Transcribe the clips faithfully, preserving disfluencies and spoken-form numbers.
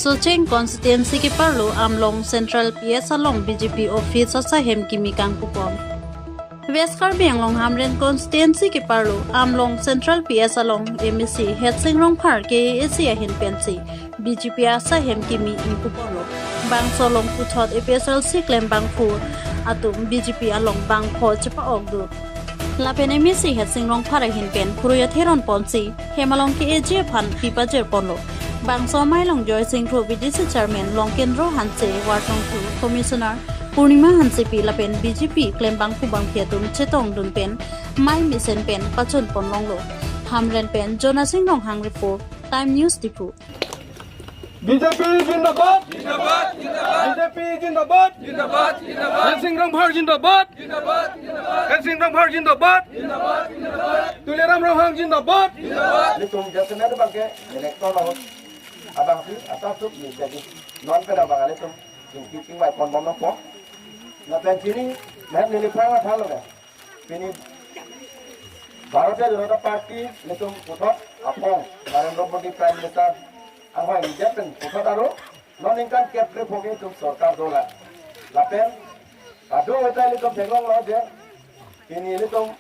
Socheng constituency keparlo Amlong Central P S along B J P office asaihem kimi kangkupon. West Karbi Anglong Hamren constituency keparlo Amlong Central P S along M A C Headsing Rongphar K A A C ahin pensi B J P asaihem kimi ingkuponlo. Bangso along puthot A P H L C klembangphu atum B J P along bangpho chepa-ok dun. Lapen M A C Headsing Rongphar ahin pen phurui atheron ponsi hem along ke A G aphan pipajir ponlo. Bangso amei along Joysing Kro, B D C chairman Longkendro Hanse, Wartong Thu, commissioner Purnima Hansepi lapen B J P klembangphu bangphi atum chetongdun pen mei mesen pen pachun ponlonglo. Hamren pen Jonasing Ronghang report, Time News Diphu. B J P zindabad. Zindabad, zindabad. B J P zindabad. Zindabad, zindabad. Headsing Rongphar zindabad. Zindabad, zindabad. Headsing Rongphar zindabad. Zindabad, zindabad. Tuliram Ronghang zindabad. Zindabad. Ilitum jasemet abangke, election ahut abangsi asap suk ni jadi. Non pen abang ilitum, ilitum tingtingvai ponbomnangpo. Lapen pini, mehem neli phrang athalo ke. Pini Bharatiya Janata Party ilitum puthot aphong Narendra Modi Prime Minister anghoi ingjep pen puthot aro non ningkan kep krepho ke ilitum sorkar dolang. Lapen adu eta ilitum theklonglo je pini ilitum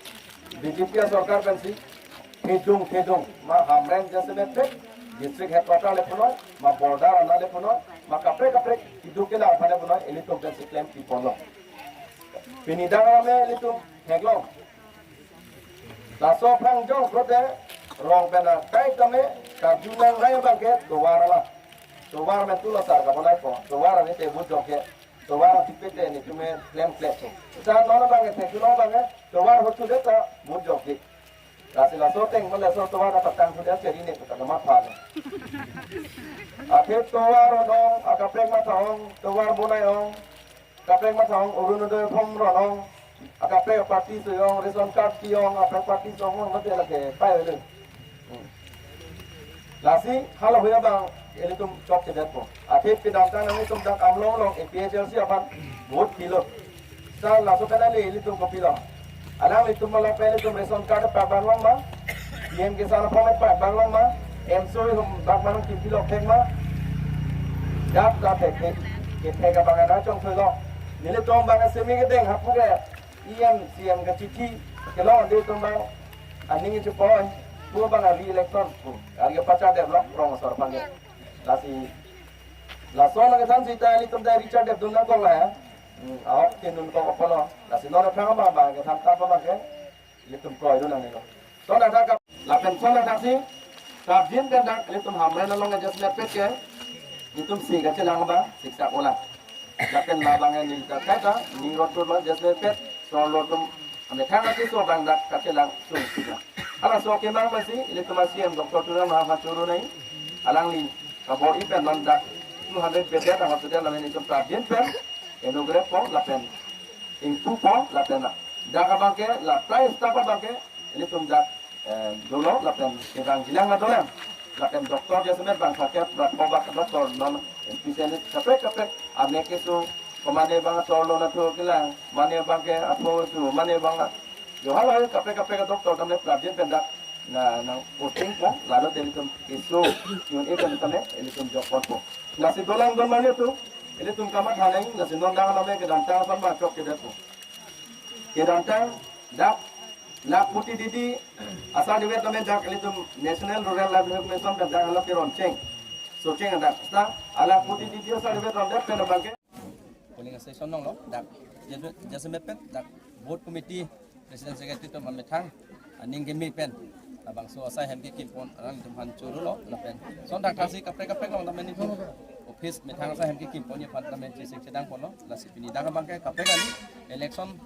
B J P asorkar pensi thedung thedung ma Hamren jasemet pet district headquarter le punoi ma border ana le punoi ma kaprek kaprek iduk kila aphan le punoi ilitum pensi klem piponlo. Pini dang rame ilitum theklong. Laso aphrang jong pulote rong pen akai tame karjunang rai abangke tovar ala. Tovar men tulo sar kabonaipo. Tovar ani te vote jongke. Tovar atik pete nelitum klem klem so. Sa non abangke theklong abangke tovar hothu det ta vote jongke. Lasi laso ateng mo laso tovar apatang sudah jadi ne kota nama pha. Akhir tovar ong, akaprek matha ong, tovar bonai ong. Kaprek matha ong, Orunodoi form ron ong, akaprek party so ong, ration card ke ong, akaprek party so ong, mate lake pai le. Hmm. Lasi halahui abang ilitum chokchedetpo. Athe kedamtang nanglitum dak Amlong along A P H L C aphan vote pilo. Sa laso pen ale ilitum kopilo. Alanglitum malom pen ilitum ration card pabang long ma, P M Kisan aphan pabang long ma, M S W I hum bak manung kimpilok thek ma. Dak ta thek thek, kethek abang ada chongthuilo. Nelitum abang semi kedeng hapu ke E M, C M kachithi kelong nelitum abang aning chepon pu abang re-election pu. Ari pachadetlo rong asor aphan ke. Lasi laso nang kethan sita ilitum ta re-chadetdun nangkok la ya. Hmm, ahok tindun kok apotlo. Lasi non aphrang abang abang kethan tap abang ke. Ilitum kroidun nangnelo. Son adak kap-, lapen son adak si, karjin pen dak, ilitum Hamren along adjustment pet ke, ilitum si kachelang ba, siksak ola. Lapen labang neli dak kaita, ning rot rot lo adjustment pet, so lo tum, amethang ati so abang dak kachelang sung sika. Halaso kemang masi, ilitum C M Doctor Tuliram Ronghang choro nai, alangli kabor-i pen non dak, two hundred bed dak, hospital lamen ilitum karjin pen, inaugurate po, lapen, ingpu po, lapen dak abang ke, la price tap abang ke, ilitum dak, eh, dolo, lapen kedang jilang la dolang. Lapen doctor jasemet bang sakit, bak kobak doctor non specialist kaprek kaprek, ame keso, pemane bang ator lo na thu kelang, mane bang ke apo su, mane bang a-, yo hal hal kaprek kaprek doctor tamne prabjin pen dak, na, nang posting po, lalu ilitum keso, yun e pen tamne, ilitum jok pon po. Lasi dolang don mane tu, ilitum kamatha nang, lasi non dang name kedamtang asam bang chokchedet po. Kedamtang dak lakh koti didi asar divet name dak ilitum National Rural Livelihood Mission pen dak alok keron cheng. Socheng dak sta lakh koti didi asar divet rondet pen abang ke. Polling station nong lo dak jasemet pet dak booth committee president secretary atum amethang aning keme pen labangso asai hem kekim pon alangtum aphan choro lo lapen son dak thasi kaprek kaprek long tamen itum office methang asai hem kekim pon aphan tamen chesik chedang pon lo lasi pini dak abang ke kaprek kali election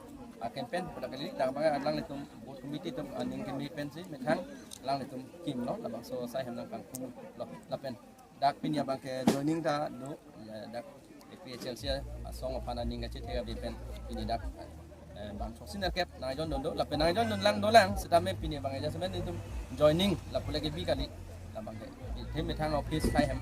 a campaign pada kali dak abang ke alanglitum booth committee atum aning keme pensi methang alanglitum kimlo labangso asai hem nangkangpu lo lapen dak pini abang ke joining ta do, eh, dak A P H L C asong aphan aning kachethe abi pen pini dak, eh, bang sok sinar kep nangjon don do lapen nangjon don lang dolang setame pini abang aja semen itum joining lapu lagi bi kali labang ke itum methang office kai hem,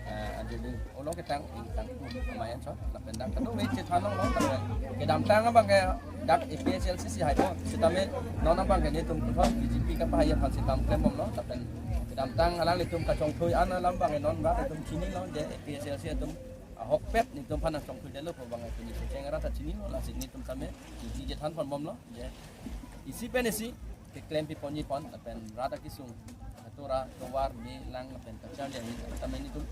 eh, ajoining olo ketang ingtang amai anso lapen dak kado me chethan long long lapen kedamtang abang ke dak A P H L C si hai po setame non abang ke netum kuthon B J P kapahai aphan si kam klem bomlo lapen Kedamtang alanglitum kachongthui an alam abang non rat atum chinilo je A P H L C atum ahokpet netum aphan chongthuidetlo pu abang atum isi cheng rat chinilo, lasi netum tame isi chethan ponbomlo je isi pen isi keklem pi ponji pon lapen rat akesung atora tovar me lang lapen kacharli ahin tame netum,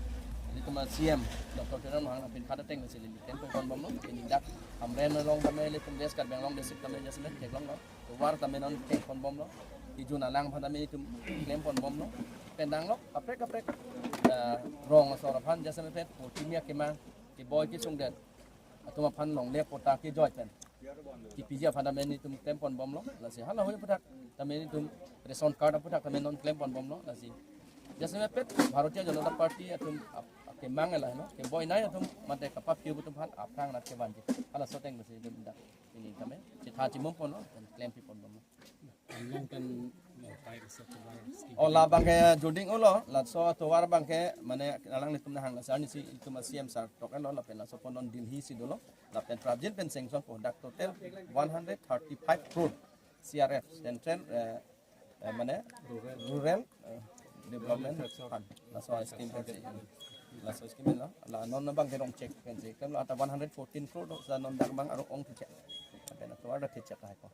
netum a C M Doctor Tuliram Ronghang lapen khada teng mesi lili klem ponbomlo, pini dak Hamren along tame netum West Karbi Anglong district tame jasemet theklonglo. Tovar tame non klem ponbomlo. Ijun alang aphan tame netum klem ponbomlo. Pen danglok kaprek kaprek, eh, rong asor aphan jasemet pen poti me akemang keboi kesungdet atum aphan longle patta kejoi pen kepiji aphan tame netum klem ponbomlo. Lasi hala hoi aphuthak tame netum ration card aphuthak tame non klem ponbomlo. Lasi jasemet pen Bharatiya Janata Party atum ap-, akemang lahelo, keboinei atum mate kapaphi atum aphan aphrang nat kevanji. Halaso ateng mesi netum dak pini tame chetha chimum ponlo, pen klem pi ponbomlo. Anglong pen, eh, pai reserve tovar scheme. O labang ke joding ulo, laso tovar abang ke mane alanglitum nahang lasi arnisi itum a C M sir tok-etlo lapen laso pon non Delhi si dolo lapen prapjin pen sanction po, dak total one hundred thirty-five crore C R F, Central, eh, eh, mane Rural, eh, Development Fund. Laso scheme pensi, laso scheme lo, la non abang ke rong check pensi klem lo, ata one hundred fourteen crore do, sa non dak abang aro ong ti check. Lapen tovar dak check hai ko.